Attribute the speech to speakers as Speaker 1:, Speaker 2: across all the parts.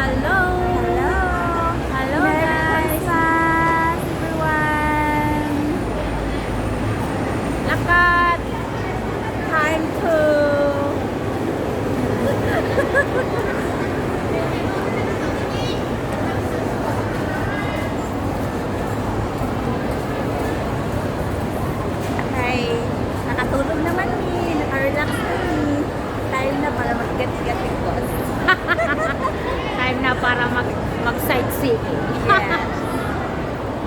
Speaker 1: Hello!
Speaker 2: Hello!
Speaker 1: Hello,
Speaker 2: Merry
Speaker 1: guys!
Speaker 2: Christmas, everyone!
Speaker 1: Lakad!
Speaker 2: Time to. Okay, nakatulog naman ni, nakarelax na ni. Time na para mag-get-get boss.
Speaker 1: Time na para mag sightseeing.
Speaker 2: Yes.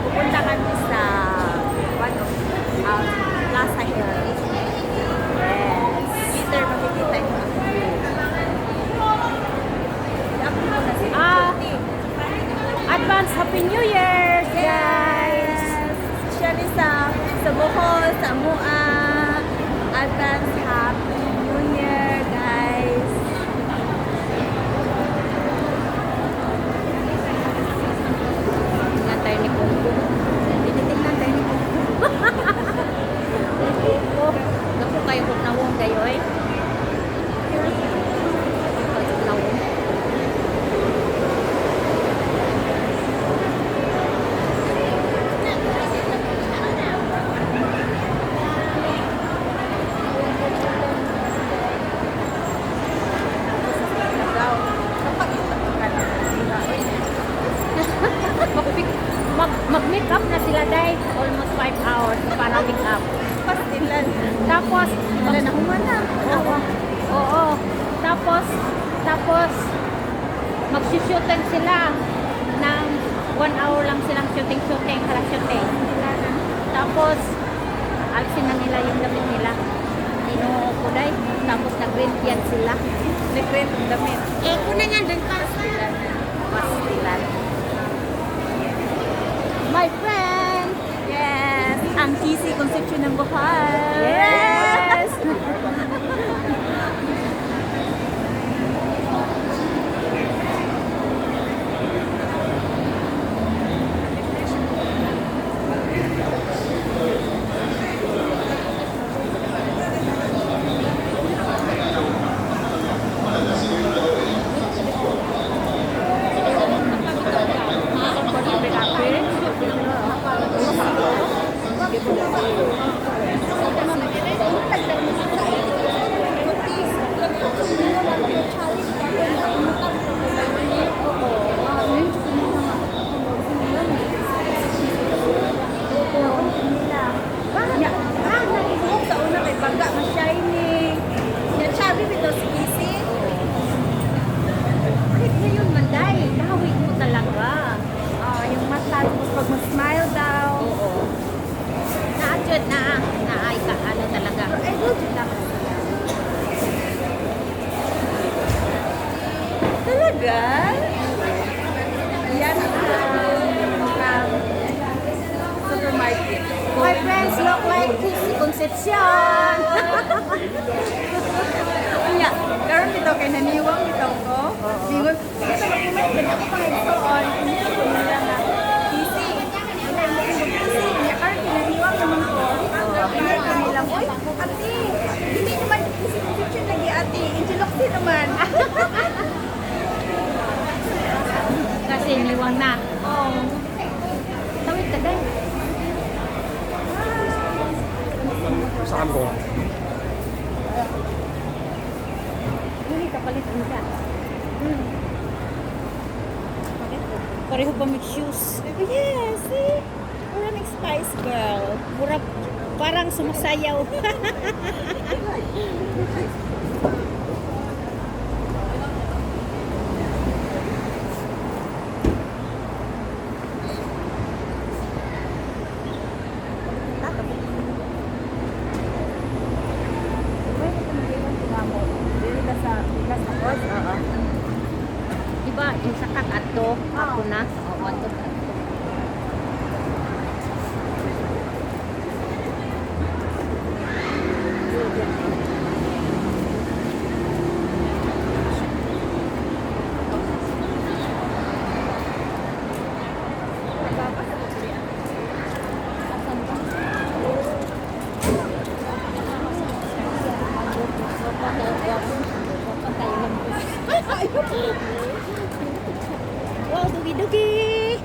Speaker 2: Pupunta kami sa one of Plaza Hill. Yes. Later, makikita niyo ang view. I-upload ko na si
Speaker 1: Ah. Advance Happy New Year, guys!
Speaker 2: Yes! Especially sa Bohol, sa Mua. Advance Happy New Year, guys!
Speaker 1: Tingnan tayo ni Kungko.
Speaker 2: Tinitingnan tayo ni Kungko.
Speaker 1: Kungko. Naku kayo kung nawong kayo eh. Kung nawong.
Speaker 2: Daw, kapag ito ka na.
Speaker 1: Mag-make up na sila dahil almost 5 hours para make up.
Speaker 2: Pastilan.
Speaker 1: Tapos,
Speaker 2: Wala na humana.
Speaker 1: Oo. Oo. Tapos, magsushooting sila ng 1 hour lang silang shooting-shooting, harap shooting. Tapos, alisin na nila yung damit nila. Ginoo ko day. Tapos, nag-rent yan sila.
Speaker 2: Nag-rent ang damit.
Speaker 1: Eh, kuna nga din pa.
Speaker 2: Pastilan. Pastilan.
Speaker 1: My friend!
Speaker 2: Yes! Ang Kisi Concepcion ng Bohol.
Speaker 1: Yes!
Speaker 2: Ya, nakibuhok sa una kay baga, mas shiny. Ya, chubby bitaw si Kisi.
Speaker 1: Kahit ngayon, Manday, kahawig mo talaga.
Speaker 2: Ah, yung mata, tapos pag mag-smile daw.
Speaker 1: Oo. Na-adjust na, na ay ka, ano talaga.
Speaker 2: Pero idol jud na kasi sila. Talaga? Yan ang supermarket.
Speaker 1: My friends look like Kissy Concepcion.
Speaker 2: Unya, karon bitaw kay naniwang bitaw ko. Bingon, sa mag-comment kay ako pang igsoon. Unya ko nila nga Kisi. Ina mo ko Kisi. Unya karon kay naniwang naman ko. Unya ko nila, "Oy, ate, dili naman Kisi Concepcion lagi ate. Angel Locsin naman."
Speaker 1: Kasi niwang na.
Speaker 2: Oh.
Speaker 1: Tawid ka din.
Speaker 3: 三個。
Speaker 1: Hindi ka palit ano ka. Pareho pa may shoes.
Speaker 2: Yes, see? We're an Spice Girl.
Speaker 1: Mura, parang sumasayaw.
Speaker 2: Oo.
Speaker 1: Diba, yung sa kakato, ako na. Oo, ato, ato. Palengke!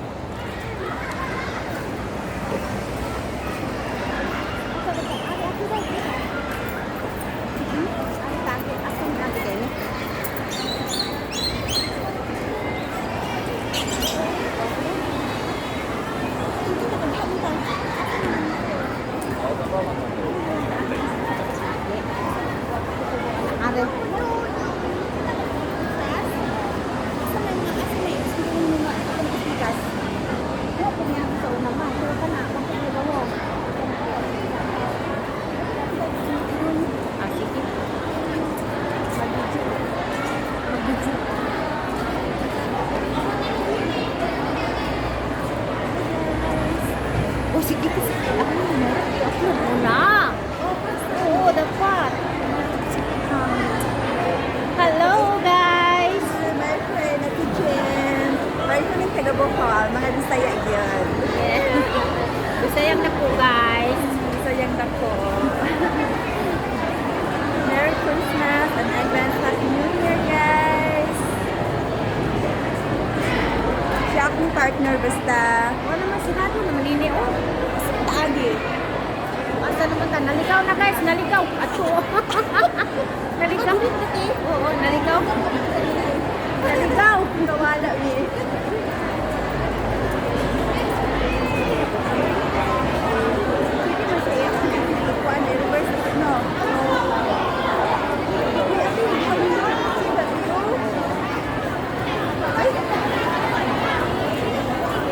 Speaker 1: Are. Ah, sige. Mag-video. Oh, sige kasi. Ako na. I-upload mo na. Oo, dapat. Hello, guys!
Speaker 2: My friend, Ate Jen. Bye ko ng taga Bohol, mga Bisaya yun.
Speaker 1: Yeah. Bisayang na po, guys.
Speaker 2: Bisayang dako. Merry Christmas and advance Happy New Year, guys! Siya akong partner basta.
Speaker 1: Wala naman sinabi naman nini, oh.
Speaker 2: Taagi.
Speaker 1: Asa naman ta? Naligaw na, guys. Naligaw. Acho. Naligaw. Oo, naligaw. Naligaw.
Speaker 2: Kawala, eh. Pwede ba siya i-kuan, i-reverse ito, no? Uy, ate, hindi pa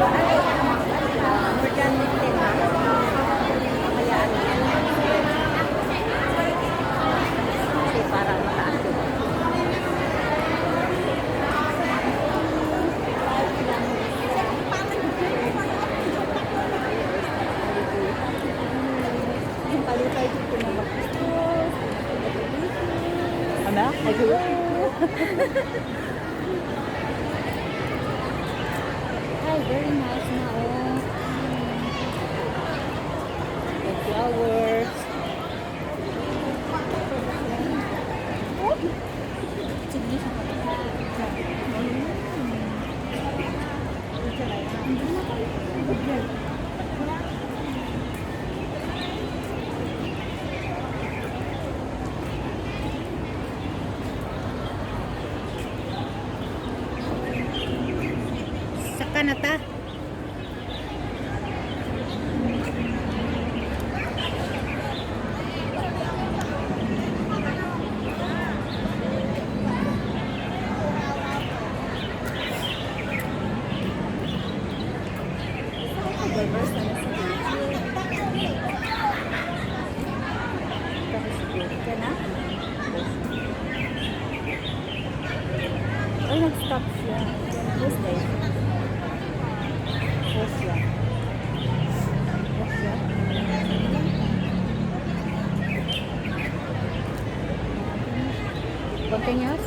Speaker 2: Ay! Organic din, ah.
Speaker 1: Kaya ano yan. Kasi para mataas yun.
Speaker 2: Yung palipay dito na mag-gusto.
Speaker 1: Ano? Ay, very nice na oh. The flowers. Sige. Saka na ta.
Speaker 2: Reverse na na si Ka na? Ay, nag-stop siya. Who's there? Who's siya? Who's siya?
Speaker 1: Continuous?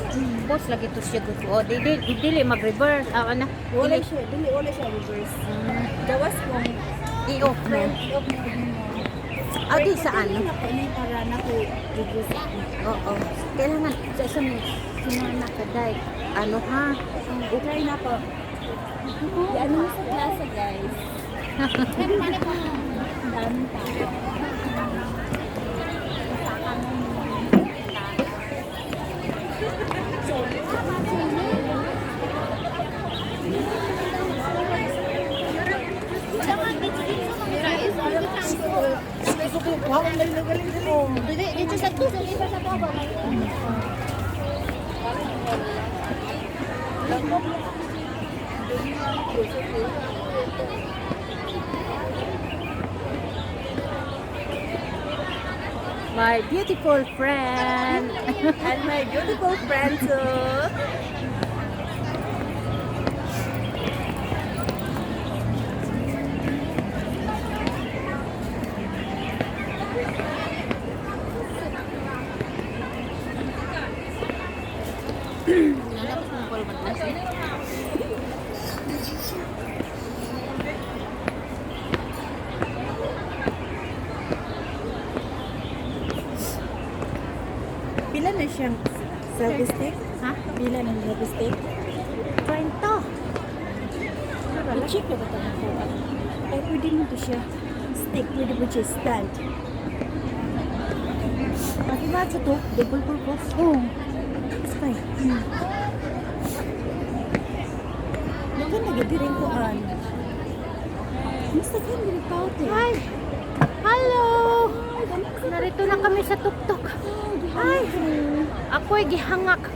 Speaker 1: Boss, lagi to siya gusto. Oh, dili, dili mag-reverse. Ah, ano?
Speaker 2: Wala
Speaker 1: Dili.
Speaker 2: siya. Dili, wala siya reverse. Gawas kong
Speaker 1: I-off mo.
Speaker 2: friend. Off mo.
Speaker 1: Ah, di sa ano?
Speaker 2: Dili na ko na para na ko reverse.
Speaker 1: Oo. Kailangan sa isang sinana ka day. Ano ha?
Speaker 2: Try na po. Ano mo sa plaza, guys? Ang daming tao.
Speaker 1: My beautiful friend.
Speaker 2: And my beautiful friend too. Pila na siyang selfie stick?
Speaker 1: Ha?
Speaker 2: Pila na selfie stick?
Speaker 1: Kwento.
Speaker 2: Check na ba ito kuan? Ay, pwede mo to siya. Stick, pwede mo siya stand.
Speaker 1: Pag-iba to, double purpose.
Speaker 2: Oh. Sky. Maganda gid rin kuan. Mas daghan din tao te.
Speaker 1: Hi! Hello! Narito na kami sa tuktok. Ay! Ako'y gihangak.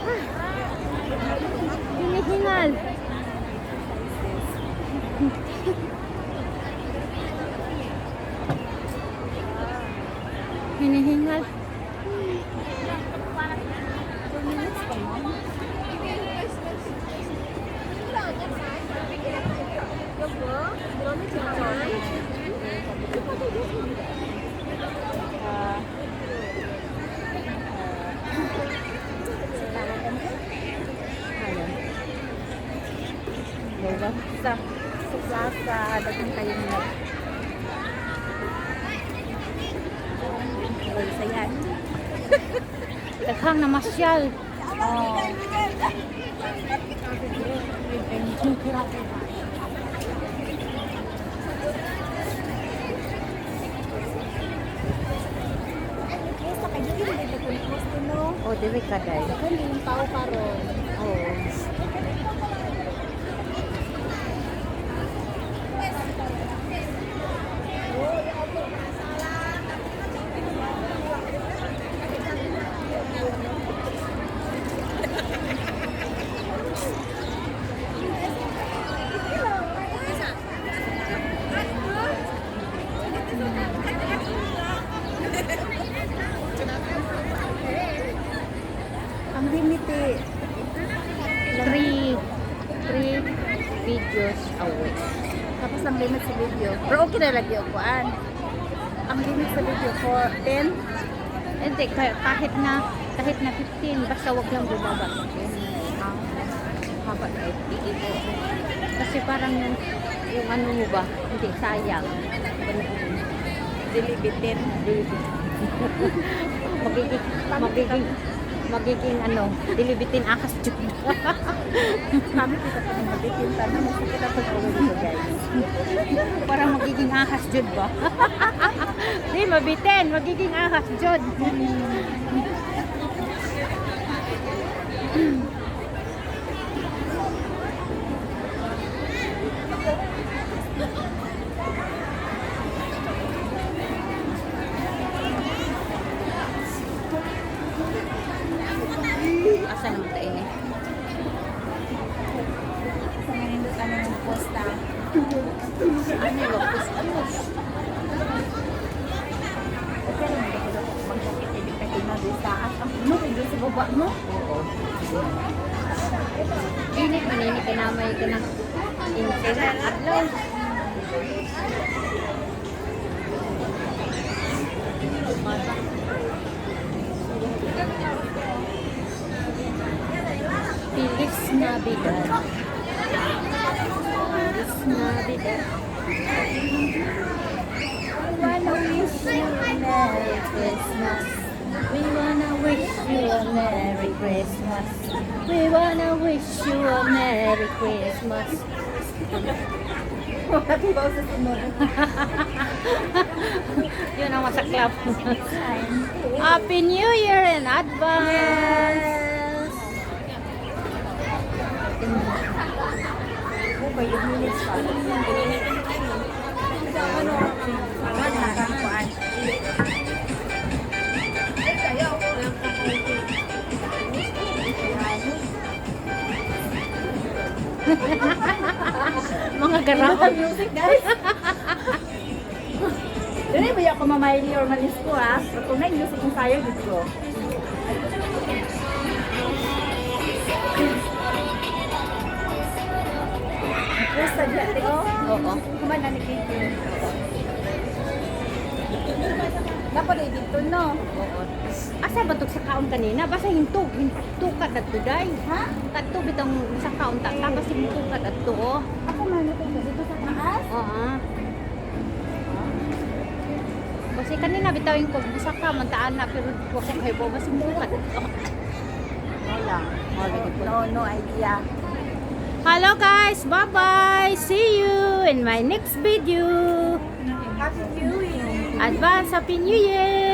Speaker 1: Ah, hinihingal. Hinihingal.
Speaker 2: 2 minutes pa mo.
Speaker 1: Ayan. Diba?
Speaker 2: Sa plaza, daghan kayo nag Oy, sayan.
Speaker 1: Daghang namasyal.
Speaker 2: Oh. Sa kay dili man ko ni posto no.
Speaker 1: O, dili ka day.
Speaker 2: Daghan din tao karon.
Speaker 1: Oo.
Speaker 2: Ang limit eh.
Speaker 1: Three videos a week.
Speaker 2: Tapos ang limit sa video. Pero okay na lagi og kuan. Ang limit sa video for 10.
Speaker 1: Hindi, kahit na 15, basta wag lang bumaba. Haba kahit. Kasi parang yung ano mo ba, hindi, sayang.
Speaker 2: Dili bitin.
Speaker 1: Magiging ano, dilibitin akas jud.
Speaker 2: Kami kita pa ng bitin tanan mo kita pag uwi dito, guys.
Speaker 1: Parang magiging ahas jud ba? Di, mabitin, magiging ahas jud. Asa naman tayo eh?
Speaker 2: Sa manindot ano ng posta.
Speaker 1: Ano yung kus-kus?
Speaker 2: Pero hindi ko daw mag-jacket eh, di pa kay taas. Ang puno kay sa baba no.
Speaker 1: Oo. Init man ini kinamay ka ng internet adlaw. Feliz Navidad. Feliz Navidad. Wanna wish you a Merry Christmas. We wanna wish you a Merry Christmas. We wanna wish you a Merry Christmas.
Speaker 2: Wala ko ba sa sunod?
Speaker 1: Yun ang masaklap. Happy New Year in advance!
Speaker 2: Okay, 8 minutes pa. Nakakuan.
Speaker 1: Mga garaw.
Speaker 2: Music, guys. Dili ba ako mamayli or malis ko ha? Pero kung na music kung tayo dito. Basta diya, oh.
Speaker 1: Oo.
Speaker 2: Kuman na ni Katie. Dapat ay dito, no?
Speaker 1: Oo. Asa ba tog sa kaon kanina? Basta hintog, hintog ka kadto day.
Speaker 2: Ha?
Speaker 1: Kadto bitong sa kaon ta, tapos hintog ka kadto oh.
Speaker 2: Ako man ito dito sa taas.
Speaker 1: Oo. Kasi kanina bitaw yung kog busa ka man taan na pero wa ko kay bo basta hintog ka.
Speaker 2: No lang.
Speaker 1: Oh, lagi po.
Speaker 2: No, no idea.
Speaker 1: Hello guys, bye-bye. See you in my next video.
Speaker 2: Happy viewing!
Speaker 1: Advance Happy New Year!